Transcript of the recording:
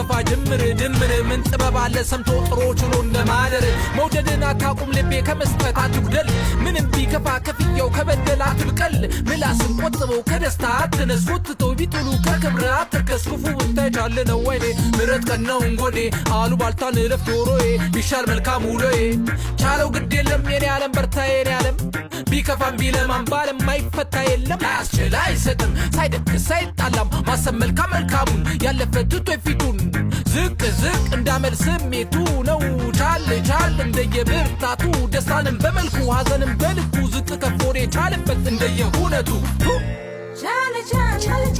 ቢከፋ ጅምር ድምር ምን ጥበብ አለ ሰምቶ ጥሮ ችሎ እንደማደር። መውደድን አታቁም ልቤ፣ ከመስጠት አትጉደል። ምንም ቢከፋ ከፍየው ከበደል አትብቀል። ምላስን ቆጥበው፣ ከደስታ አትነስ። ጎትተው ቢጥሉ ከክብር አትርከስ። ክፉ ብታይ ቻል ነው ወይኔ፣ ምረት ቀነው እንጎኔ። አሉባልታን እለፍ ጆሮዬ፣ ቢሻል መልካም ውሎዬ። ቻለው ግድ የለም የኔ ዓለም፣ በርታ የኔ ዓለም። ቢከፋም ቢለማም ባለም ማይፈታ የለም። አያስችል አይሰጥም ሳይደግስ ሳይጣላም፣ ማሰብ መልካም መልካሙን፣ ያለፈ ትቶ የፊቱን። ዝቅ ዝቅ እንዳመል ስሜቱ ነው። ቻል ቻል እንደየብርታቱ፣ ደስታንም በመልኩ ሐዘንም በልኩ፣ ዝቅ ከፍ ወደ ቻልበት እንደየሁነቱ። ቻለ ቻለ ቻለ።